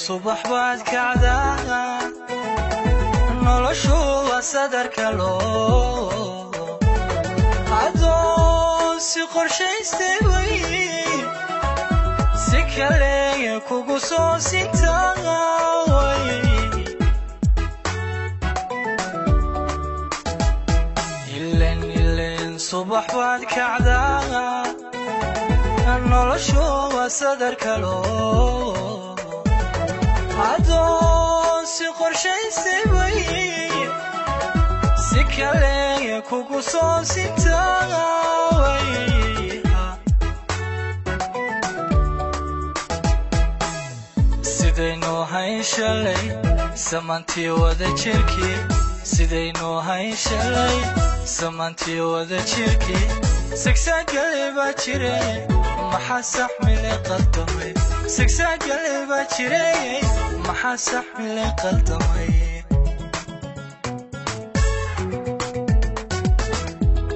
Subax baad kacdaa, noloshu waa sadarka loo adoon si qorshaystay way si kale kugu soo sintaa way. Ilen ilen subax baad kacdaa, noloshu waa sadarka loo adoon si qorshaystay way si kale kugu soo sintaa way. Sidaynu hayn shalay samantii wada jirkii, sidaynu hayn shalay samantii wada jirkii, sigsaagale baa jire maxaa saxmile qaldamay, sigsaagale baa jire maxaa saxmile qaldamay.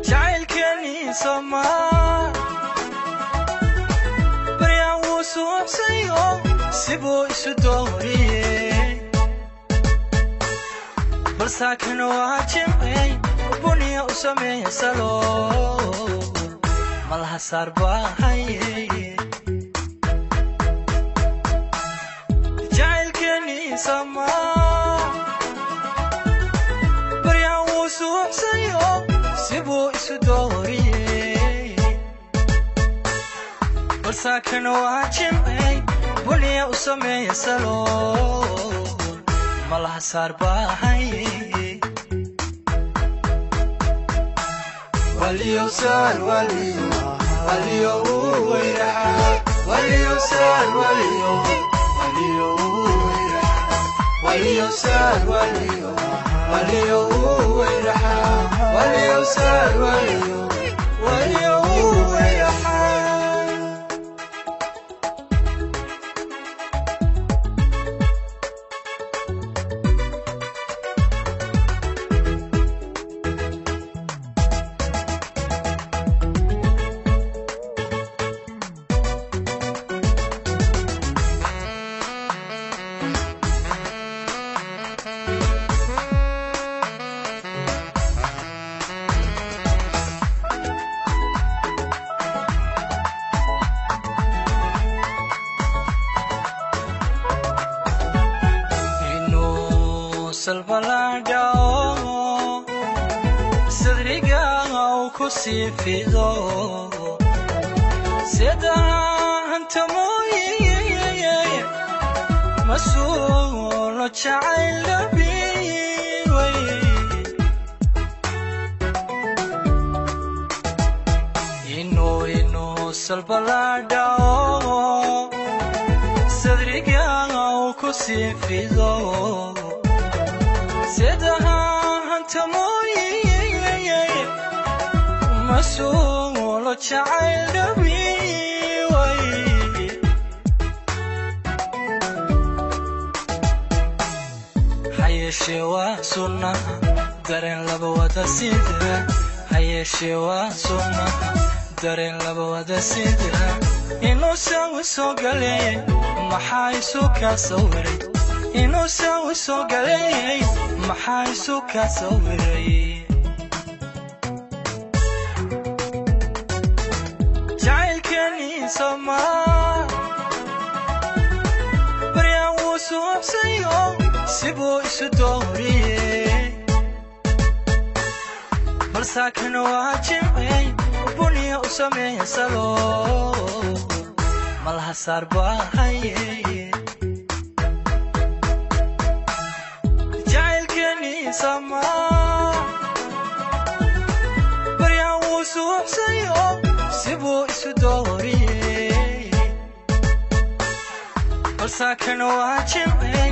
Jacaylkeenii somaa baryaan wuu suuxsayo sibuu isu dooriyey, balsaakan waa jimcey buniya u sameeya salool malaha saar baahaye. Jacaylkeenii samaa baryaan wuu suuxsayo sibuu isu dooriyey, balsaakan waa jimcey buniya u sameeya salool malaha saar baahaye. Waliyo sar waliyo waliyo wayraha, waliyo sar waliyo waliyo wayraha, waliyo sar waliyo waliyo wayraha, waliyo sar waliyo waliyo wayraha. Inuu salbalaadhao sadriga uu ku sii fido sida hanta mooye masuulo jacayl dhabiway. Inuu salbalaadhao sadriga uu ku sii fido sida hanta mooye masuulo jacayl dhabiway. Hayeeshee waa sunnaha dareen laba wada sida, hayeeshee waa sunnaha dareen laba wada sida, inuu sawi soo galeeyay maxaa isu kaa sawiray, inuu sawi soo galeeyay maxaa isu kaa sawiray. Jacaylkeenii somaa baryaan wuu suuxsayo sibuu isu dooriyey, balsaakan waa jimcey buniya u sameeya salool malaha saar baahaye. Jacaylkeenii samaa baryaan wuu suuxsayo sibuu isu dooriyey, balsaakan waa jimcey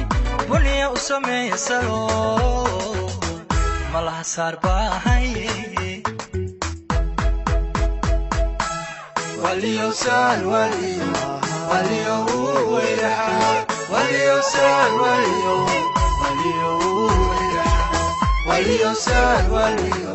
buniya u sameeya salool malaha saar baahaye. Waliyo sar waliyo waliyo wayraha, waliyo sar waliyo waliyo wayraha, waliyo sar waliyo